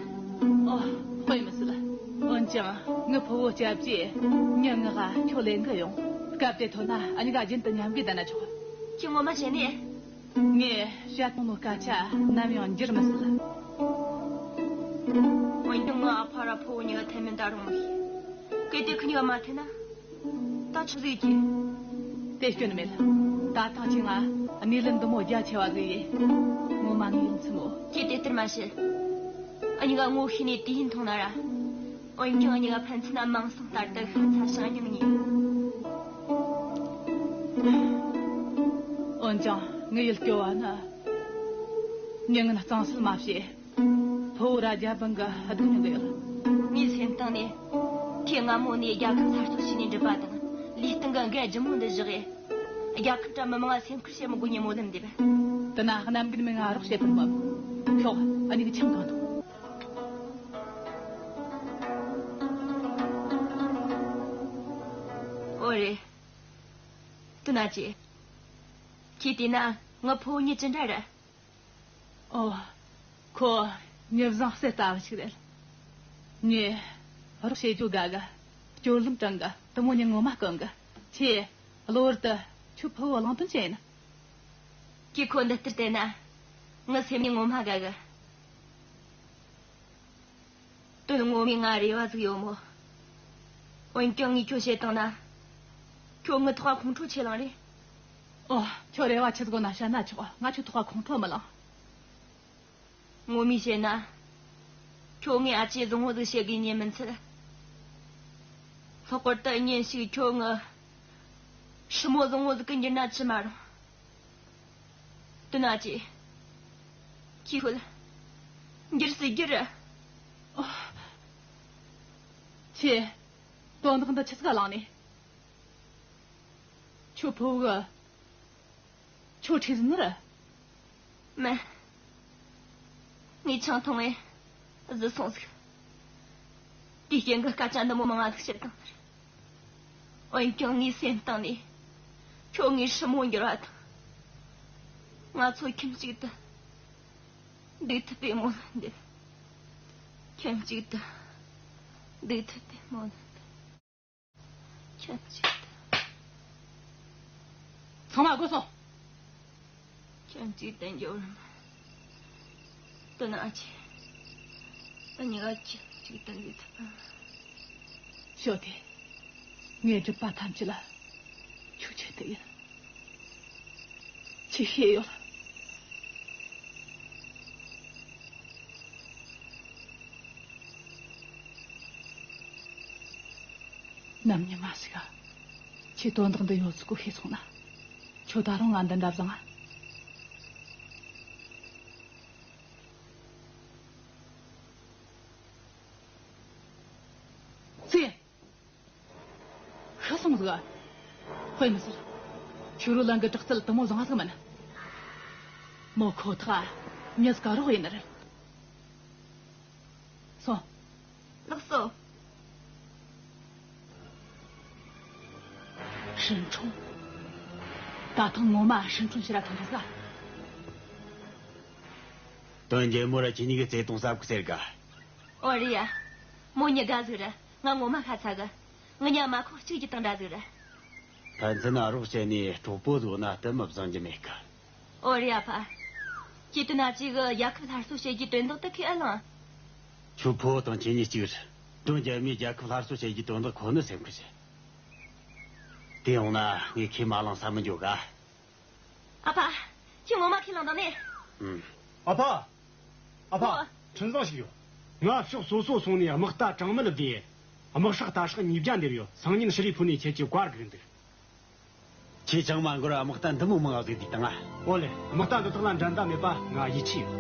ཨོ། དཔེ་མི་སྲིད། འོན་ཀྱང་ངའི་ཕུ་བོ་སྐྱབས་རྗེས་ཉིན་ངག་ཁྱོད་ལེན་གི་ཡོང་། སྐབས་དེ་ཐོན་ན་ཨ་ནི་ག་རྒྱུན་དུ་མཉམ་གི་བསྡད་ན་ཆོག་ཁྱོད་ངོ་མ་བྱས་ནས། ངས་བཤད་བཏང་ནོ་སྐད་ཆ་ནམ་ཡང་འགྱུར་མི་སྲིད། འོན་ཀྱང་ངའི་ཨ་ཕ་ར་ཕུ་བོ་གཉིས་ཀ་ཐེ་མིན་ད་རུང་མི་ཤེས། གལ་ཏེ་ཁོ་གཉིས་ཀ་མ་ཐེ་ན། ད་ཆི་ཟིག་གྱིས། དེ་སྐྱོན་མེད། ད་ཐེངས་ཀྱི་ང་གནས་ལུགས་འདི་མོ་རྒྱ་ཆེ་བ་ཟིག་ཡིན། ངོ་མ་ངའི་ཡོང་ཚུལ་མོ། ཁྱེད་དེ་ལྟར་མ་བྱེད། འུ་གཉིས་ཀ་ངོ་ཤེས་ནས་དུས་ཡུན་ཐུང་ན་ར། འོན་ཀྱང་འུ་གཉིས་ཀ་ཕན་ཚུན་ན་མིང་སྲིང་ལྟར་དུ་ཤ་ཚ་ཞིང་སྙིང་ཉེ། འོན་ཀྱང་ངའི་ཡིད་སྐྱོ་བ་ནི། མྱི་ངན་གཙང་སེལ་མ་བྱེད། ཕུ་བོ་ར་རྒྱ་དཔོན་གི་སྡུག་མྱོང་གི་ཡོད། ངའི་སེམས་གཏིང་ནས། ཁོས་སྔ་མོ་ནས་རྒྱལ་ཁབ་སླར་གསོ་བྱས་ནས་འགྲུབ་པ་དང་། ལུས་སྟེང་གི་འགན་ལྗིད་མོ་འདི་བཞག་གས། རྒྱལ་ཁབ་དང་མི་མང་ལ་སེམས་ཁུར་བྱེད་མི་དགོས་ཉིན་མོ་ལེན་འདེབས། དེ་ན་གནམ་རྒན་མི་ང་རོགས་བྱེད་ཐུབ་མམ། ཤོག་ཨ་ནི་གི་ཆང་གང་འཐུང་། ན་ཅི། ཁྱེད་བལྟས་ན་ངའི་ཕུ་བོ་མྱི་ཅི་འདྲ་རེད། ཨོ། ཁོ་མྱི་བཟང་གསེར་ལྟ་བུ་ཞིག་རེད། ངས་རོགས་བྱེད་རྒྱུ་དགའ་གི། སྤྱོད་ལམ་དྲང་གི། དེ་མོ་མྱི་ངོ་མ་དཀོན་གི། ཁྱེད་གློ་བུར་དུ་ཁྱོད་ཕུ་བོ་གླེང་དོན་ཅི་ཡིན། ཁྱེད་ཁོ་འདི་ལྟར་བལྟས་ན་ངའི་སེམས་ནས་ངོ་མ་དགའ་གི། དོན་ངོ་མས་ང་རེ་བ་ཟིག་ཡོད་མོད། འོན་ཀྱང་ངས་ཁྱོད་བཤད་བཏང་ན། ཁྱོད་ངའི་ཐོག་ཁོང་ཁྲོ་ཆེ་ལང་རེད། ཨོ། ཁྱོད་རེ་བ་ཆི་ཟིག་ཡོད་ན་བཤད་ན་ཆོག་ང་ཁྱོད་ཐོག་ཁོང་ཁྲོ་མི་ལང་། ངོ་མས་བཤད་ན། ཁྱོད་ངས་ཨ་ཅེ་བཟང་བོ་ཟིག་བྱེད་དགོས་ཉན་མིན་ཚད། ལྷག་པར་དུ་ཉིན་ཞིག་ཁྱོད་ངའི་སྲུ་མོ་བཟང་བོ་ཟིག་གི་འགྱུར་ན་ཅི་མ་རུང་། དེ་ན་ཅི། ཁྱེད་ཤོད། འགྱུར་སྲིད་རྒྱུ་རེད། ཨོ། ཁྱེད། དོན་དག་འདི་ཆི་ཟིག་ག་བླངས་ནས། ཁྱོད་ཕུ་བོ་གི་ཁྱོད་ཁྲིད་ཟིན་ནི་རེད། མིན། ངས་ཆང་འཐུང་བས་བཟི་སོང་ཟིག་དེའི་རྐྱེན་གྱིས་སྐད་ཆ་འདི་མོ་མང་ང་ཟིག་བཤད་བཏང་ནི་རེད། འོན་ཀྱང་ངའི་སེམས་གཏིང་ནས་ཁྱོད་ངའི་སྲུ་མོ་འགྱུར་བ་དང་། ང་ཚོ་ཁྱིམ་གཅིག་ཏུ་འདུག་ཐུབ་པའི་སྨོན་ལམ་འདེབས། ཁྱིམ་གཅིག་ཏུ་འདུག་ཐུབ་པའི་སྨོན་ལམ་འདེབས། ཁྱོད་གཅིག་ཏུ། ཚང་མ་སྒོ་སོང་། ཁྱོད་གཅིག་ཏུ་འགྱོ་རུང་། དེ་ན་ཨ་ཅེ། ཨ་ཉི་ག་ཅི་གཅིག་ཏུ་འདུག་ཐུབ་པ། ཞོ་དེ། ངའི་སྒྲུབ་པ་ཐམས་ཅད་ལ་ཁྱོད་ཆེད་དུ་ཡིན། ཅི་ཤེས་ཡོད། ནམ་ཉི་མ་ཞིག་ག་ཁྱེད་དོན་དག་འདི་ཡོད་ཚུལ་གོ་ཤེས་སོང་ན། ཁྱོད་ད་རུང་ང་འདི་འདྲ་བཟང་ང་། ཚེ། ཤི་སོང་ཟིག་དཔེ་མི་སྲིད། ཕྱི་རོལ་ལ་འགི་དྲག་རྩལ་དུ་མོ་བཟང་ཟིག་མིན། མོ་ཁོ་ཐག་མྱི་དཀར་རོགས་ཡིན་ནི་རེད། སོང་། ལགས་སོ། ཧྲིན་ཁྲོང་། ད་ཐེངས་ངོ་མ་ཧྲིན་ཁྲོང་ཕྱིར་ར་ཐོན་ཐལ་ཟིག་དོན་རྒྱལ་མོ་ར་ཁྱེད་གཉིས་ཀྱི་བརྩེ་དུང་ཟབ་གི་ཟེར་ག་ཨོ་རེད་ཡ། མོ་མྱི་དགའ་ཟིག་ར། ང་ངོ་མ་ཤ་ཚ་གི། ང་གཉིས་མ་ཁོག་གཅིག་གི་སྟེང་འདྲ་ཟིག་ར། ཕན་ཚུན་རོགས་བྱས་ནས་གྲོགས་པོ་བཟོ་ན་དེ་མི་བཟང་རྒྱུ་མེད་གི་ཨོ་རེད་ཡ་ཕ། ཁྱེད་དེ་ན་ཅིག་གི་རྒྱལ་ཁབ་སླར་གསོ་བྱེད་རྒྱུའི་དོན་དག་དེ་ཁས་ཨེ་བླངས། ཁྱོད་ཕོ་དང་ཁྱེད་གཉིས་གཅིག་རེད། དོན་རྒྱལ་མོས་རྒྱལ་ཁབ་སླར་གསོ་བྱེད་རྒྱུའི་དོན་དག་ཁོ་ནི་སེམས་ཁུར་བྱེད། དེ་ཡོང་ན་ངས་ཁས་མ་བླངས་ས་མི་འཇོག་ག་ཨ་ཕ། ཁྱེད་ངོ་མ་ཁས་བླངས་དང་ནི། ཨུམ། ཨ་ཕ། ཨ་ཕ། ཨོ། འཕྲིན་བཟང་ཞིག་ཡོད། ང་ཕྱོགས་སོ་སོ་སོང་ནས་དམག་རྟ་གྲངས་མེད་བསྡུས། དམག་ཧྲག་རྟ་ཧྲག་ཉིས་བརྒྱ་འདེབས་ཡོད། སང་ཉིན་ཤྲི་རི་ཕུ་ནས་ཁྱེད་ཀྱི་བཀའ་བསྒྲིགས་འདུག་ཁྱེད་ཅང་མ་འགོར་དམག་རྟ་འདི་མོ་མང་ང་ཟིག་བསྡུས་བཏང་ང་། ཨོ་ལེ། དམག་རྟ་འདི་དག་ལ་འགྲན་ཟླ་མེད་པ་ང་ཡིད་ཆེས་ཡོད།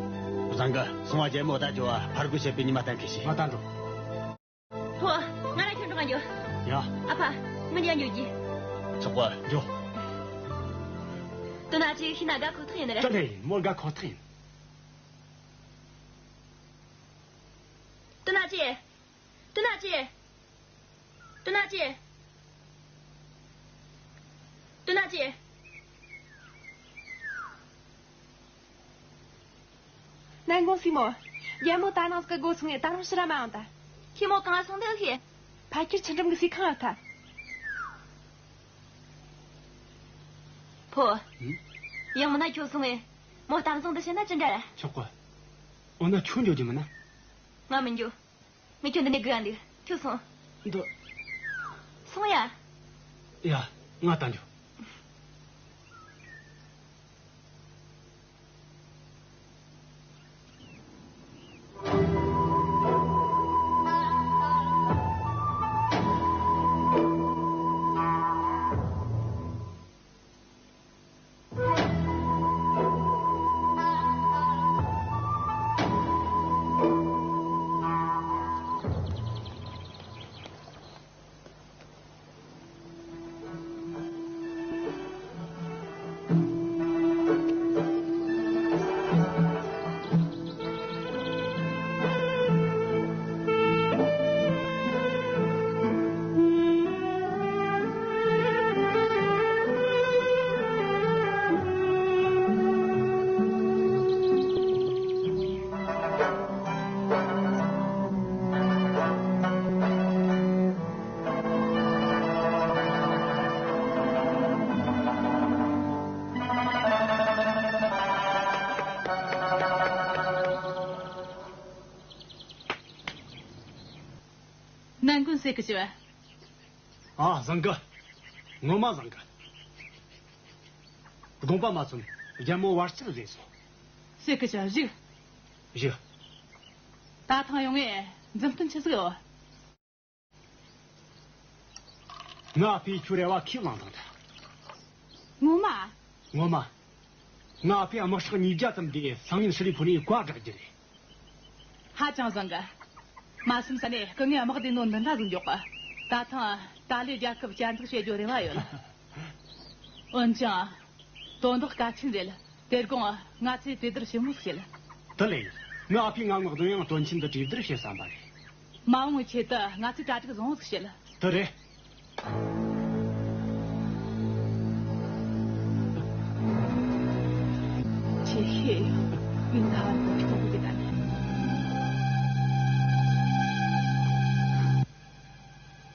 བཟང་གི། སོང་བ་རྒྱལ་མོ་ད་འགྱོ་བ་ཕར་རྒོལ་བྱེད་པའི་ཉི་མ་གཏན་འཁེལ་བྱོས། ང་ད་འགྲོ། ཕོ། ང་ར་ཁྱོད་འགྲོ་ག་འགྱོ། ཡ། ཨ་ཕ། ང་གཉིས་ཀ་འགྱོ་རྒྱུ། ཆོག་གི། འགྱོ། དེ་ན་ཅིག་ཤི་ན་དགའ་ཁོ་ཐག་ཡིན་ནི་རེད། ཅི་ལས་མོ་དགའ་ཁོ་ཐག་ཡིན། དེ་ན་ཅིག་དེ་ན་ཅི། དེ་ན་ཅི། དེ་ན་ཅི། ནན་གོང་སི་མོ། རྒྱལ་མོ་ད་ནངས་ཀི་སྒོ་ཚང་ངས་ད་རུང་ཕྱིར་ར་མ་འོང་ད། ཁྱི་མོ་གང་སོང་འདུག་ཧེ། ཕ་ཁྱེར་ཆུ་འགྲམ་གི་སི་ཁང་ཨ་ཐ། ཕོ། ཡང་མིན་ན་ཁྱོད་སོང་ངས་མོ་གཏམ་བཟང་འདི་བཤད་ན་ཅི་འདྲ། ཆོག་གི། འོ་ན་ཁྱོད་འགྱོ་རྒྱུ་མིན་ན། ང་མི་འགྱོ། ངས་ཁྱོད་འདི་ནས་སྒུག་ཡ་འདུག་ཁྱོད་སོང་། འདུག་སོང་ཡ། ཡ། ང་ད་འགྱོ། ནན་ཀུན་ཟེར་གི་ཞུ། ཨ། བཟང་གི། ངོ་མ་བཟང་གི། དགོངས་པ་མ་ཚོམ། རྒྱལ་མོ་བར་ཆད་བཟོས་སོང་། ཟེར་གི་ཞུ། བཞུགས། བཞུགས། ད་ཐེངས་ཡོང་ངས་མཛུབ་སྟོན་ཆི་ཟིག་ཡོད། ང་ཕའི་ཁྱོད་རེ་བ་ཁས་བླངས་དང་། ངོ་མ། ངོ་མ། ང་ཕའི་དམག་ཧྲག་ཉིས་བརྒྱ་ཙམ་དེ་སང་ཉིན་ཧྲི་ལི་ཕུ་ནས་བཀའ་བསྒྲགས་རྒྱུ་རེད། ཧ་ཅང་བཟང་གི། མ་སེམས་ས་ནས་སྐུ་ངོའི་དམག་སྡེ་ནོ་འདི་འདྲ་ཟིག་མགྱོགས་གི། ད་ཐེངས་ཏཱ་ལའི་རྒྱལ་ཁབ་བསྐྱར་འཛུགས་བྱེད་རྒྱུ་རེ་བ་ཡོད། འོན་ཀྱང་། དོན་དག་གལ་ཆེན་རེད། དེ་དགོང་ང་ཚོས་གྲོས་བསྡུར་ཞིབ་མོ་བྱེད། དེ་ལས། ང་ཨ་ཕའི་ང་ངག་དོན་ཡང་དོན་ཆེན་འདི་གྲོས་བསྡུར་བྱེད་བསམ་པ་རེད། མ་འོངས་པའི་ཆེད་དུ་ང་ཚོས་གྲ་སྒྲིག་བཟང་བོ་ཟིག་བྱེད། དེ་རེད། ཆེ་ཤེས་ཡིན་ད་ཁྱོད་ཀྱི་ད་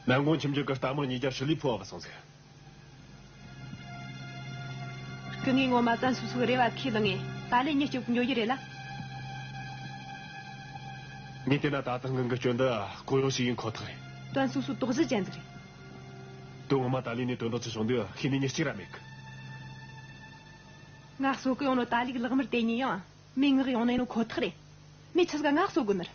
ནི། ནན་ཀུན་ཁྱིམ་རྒྱུད་ཀྱི་རྟ་དམག་ཉིས་བརྒྱ་ཧྲི་ལི་ཕུའུ་བ་སོང་ཟིག་སྐུ་ངོས་ངོ་མ་ཙན་སུ་སུ་རེ་བ་ཁས་བླངས་ངས་ཏཱ་ལའི་མྱི་སྐྱོབ་འགྱོ་རྒྱུ་རེད་ལ། ངས་བལྟས་ན་ད་ཐེངས་ངང་གི་སྐྱོན་འདི་ཁོ་ཡོང་ཞིག་ཡིན་ཁོ་ཐག་རེད། ཙན་སུ་སུ་དོགས་གཞི་ཅན་ཟིག་རེད། དོན་ངོ་མ་ཏཱ་ལའི་ནས་དོན་དག་ཆེ་ཆུང་འདི་ཤེས་ནི་མྱི་གཅིག་ར་མེད་གི། ང་གསོད་གི་ཡོང་ནོ་ཏཱ་ལའི་གི་ལག་དམར་དེ་ཉིད་ཡང་མི་ངག་ཡོང་ནས་ནོ་ཁོ་ཐག་རེད། མི་ཆི་ཟིག་ག་ང་གསོད་དགོ་ནི་རེད།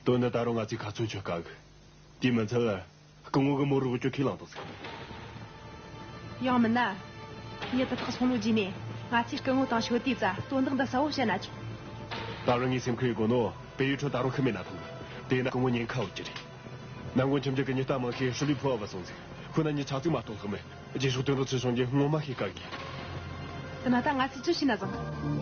དོན་ནི་ད་རུང་ང་ཚོས་ཁ་ཚོན་ཆོད་དཀའ་གི། དེ་མི་ཚད། སྐུ་ངོ་གི་མོ་རོགས་ཀྱོ་ཁས་བླངས་དང་ཟིག་ཡང་མིན་ན། མྱི་དེ་དག་སོང་ལོ་རྗེས་ནས་ང་ཚོས་སྐུ་ངོ་དང་ཤོ་ཏི་ཙ་དོན་དག་འདི་གསལ་བོ་བཤད་ན་ཆོག་ད་རུང་ངའི་སེམས་ཁུར་ཡི་གོ་ནོ་པེ་ཡུ་ཁྲོད་ད་རུང་ཤི་མེད་ན་ཐང་གི། དེས་ན་སྐུ་ངོ་ཉེན་ཁ་འོག་གི་རེད། ནན་ཀུན་ཁྱིམ་རྒྱུད་ཀྱི་མྱི་རྟ་མང་ཤས་ཧྲི་ལི་ཕུའུ་བ་སོང་ཟིག་ཁོ་ན་མྱི་ཆ་ཚིག་མ་གཏོགས་ལྷག་མེད། རྗེས་ཕྱོགས་དོན་དག་ཆེ་ཆུང་གི་ངོ་མ་ཤེས་དཀའ་གི། དེ་ན་ད་ང་ཚོས་ཅི་བྱས་ན་བཟང་།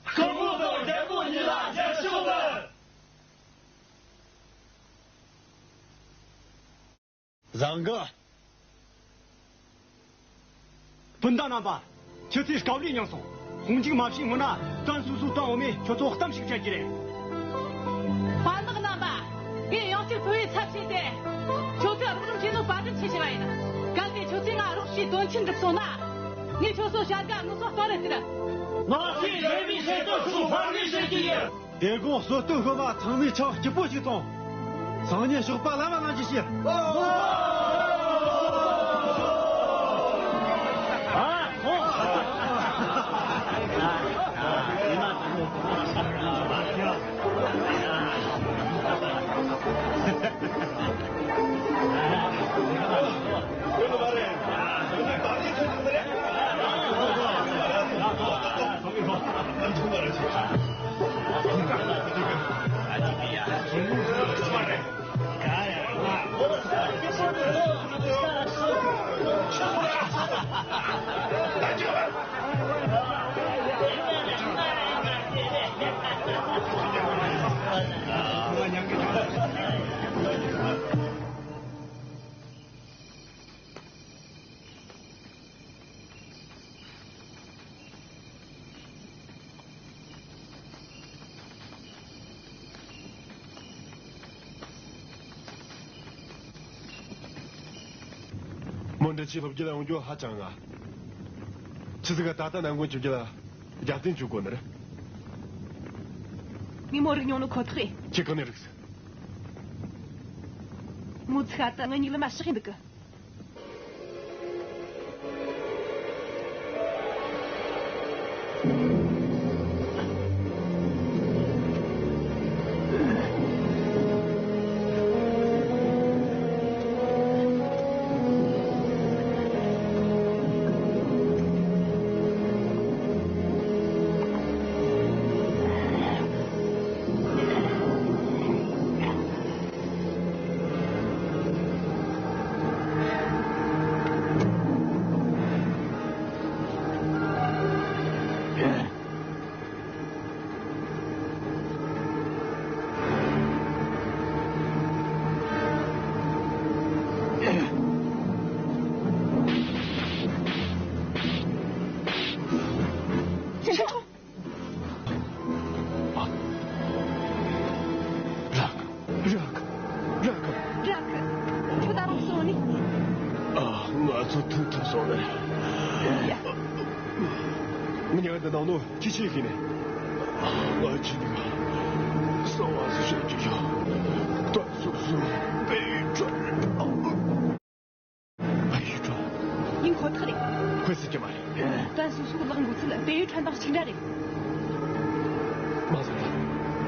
སྐུ་ངོ་དང་རྒྱལ་པོ་གཉིས་ལ་མཇལ་ཕྱག་འབུལ། བཟང་གི། སྤུན་ཟླ་རྣམ་པ། ཁྱེད་ཚོས་སྐབས་རེ་མྱངས་སོང་། དཔུང་འཇུག་མ་བྱས་སྔོན་ན་ཙན་སུ་སུ་དང་འོ་མས་ཁྱོད་ཚོ་གཏམ་ཞིག་བཤད་རྒྱུ་རེད། དཔའ་ནག་རྣམ་པ། ངས་ཡང་བསྐྱར་ཕུ་བོའི་ཚབ་བྱས་ཏེ། ཁྱོད་ཚོས་རོགས་རམ་བྱས་ནོ་བཀའ་དྲིན་ཆེ་ཞུ་བ་ཡིན། གལ་ཏེ་ཁྱོད་ཚོས་ང་རོགས་བྱས་དོན་ཆེན་འགྲུབ་སོང་ན། ངས་ཁྱོད་ཚོ་བྱ་དགའ་དངུལ་སོགས་གཏོང་རེ་ཟེར། ང་ཚོས་ལས་མི་ཆེད་དུ་སུ་ཕར་ལས་བྱེད་ཀྱི་ཡིན། དེ་དགོང་གསོལ་སྟོན་ཤོ་མ་ཚང་མས་ཆང་སྐྱིད་པོ་ཞིག་འཐུང་། སང་ཉིན་ཞོགས་པ་ལམ་མ་ལངས་ཀྱི་ཤིག་མོ་འདྲ་ཆེ་སློབ་རྒྱུ་ལ་ཡོང་རྒྱུ་ཧ་ཅང་ང་། ཆི་ཟིག་ག་ད་ལྟ་ནང་ཁུལ་ཆུ་རྒྱུ་ལ་རྒྱབ་རྟེན་བཅུག་དགོས་ནི་རེད། ངས་མོ་རིག་མྱོང་ནི་ཁོ་ཐག་རེད། ཁྱེད་གང་ནས་རིག་སི། མོ་ཚིག་ཨ་ད་ང་གཉིས་ལ་མ་ཤག་ཡིན་འདུག་གི། ངས་འདི་ནང་ནོ་ཅི་བྱེད་ཀྱི་ནས། ང་ཅི་ནི་ང་གསང་བ་སུ་བཤད་ཀྱི་ཡོད། ད་སུ་སུ་པེ་ཡུལ་ཁྲོད། པེ་ཡུལ་ཁྲོད། ཡིན་ཁོ་ཐག་རེད། ཁོས་སྲིད་ཀྱི་མ་རེད། ད་སུ་སུ་ལག་འགུལ་ཚུལ་པེ་ཡུལ་ཁྲོད་དང་གཅིག་འདྲ་རེད། མ་ཟད་ད་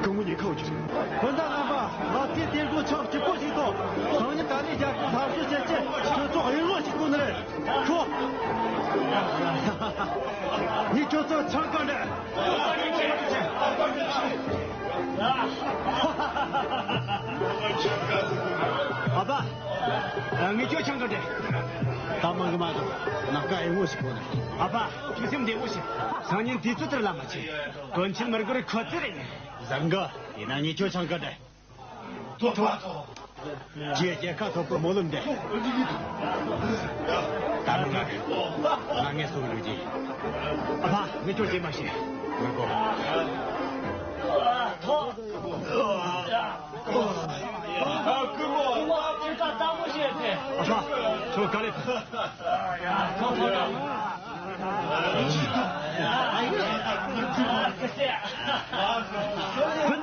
སྐུ་ངོ་ཉེ་ཁ་འོ་ཅི་རེད། སྤུན་ཟླ་རྣམ་པ། ང་ཚོས་དེ་འགོ་ཆགས་སྐྱིད་པོ་ཞིག་དང་། སང་ཉིན་ད་ལས་རྒྱལ་ཁབ་སླར་གསོ་བྱེད་ཆེད་ཁྱོད་ཚོ་གཡུར་ངོ་ཞིག་བཏང་ནི་རེད། ཁྱོད། ངས་ཁྱོད་ཚོ་ཆང་ག་འདྲ། ཨ་ཕ། ངས་ཁྱོད་ཆང་ག་འདྲ། ད་མང་གི་མ་འདུག་ནམ་མཁའ་ཨེ་ངོ་ཞིག་གོ་ན། ཨ་ཕ། ཐུགས་སེམས་བདེ་མོ་བྱོས། སང་ཉིན་དུས་ཚོད་ལྟར་ལམ་མ་ཆས། དཀོན་མཆོག་མི་དགོས་རེད། ཁོ་ཚོ་རེད། བཟང་གི། ཡིན་ན་ངས་ཁྱོད་ཆང་ག་འདྲ། ཐོབ་ཐོབ་ཐོབ། རྒྱའི་རྒྱལ་ཁ་ཐོབ་པའི་སྨོན་ལམ་འདེབས། ད་རུང་ང་ང་ངས་སོང་ལུས་ཀྱི། ཨ་ཕ། ངས་ཁྱོད་རྗེས་མ་བྱེད། མི་དགོས། ཐོབ། ཨ་ཕ། ཁྱོད་ག་ལེ། སྤུན་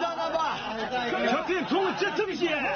ཟླ་རྣམ་པ། ཁྱོད་ཚོས་མཐོང་ཅི་ཐུབ་བྱེད།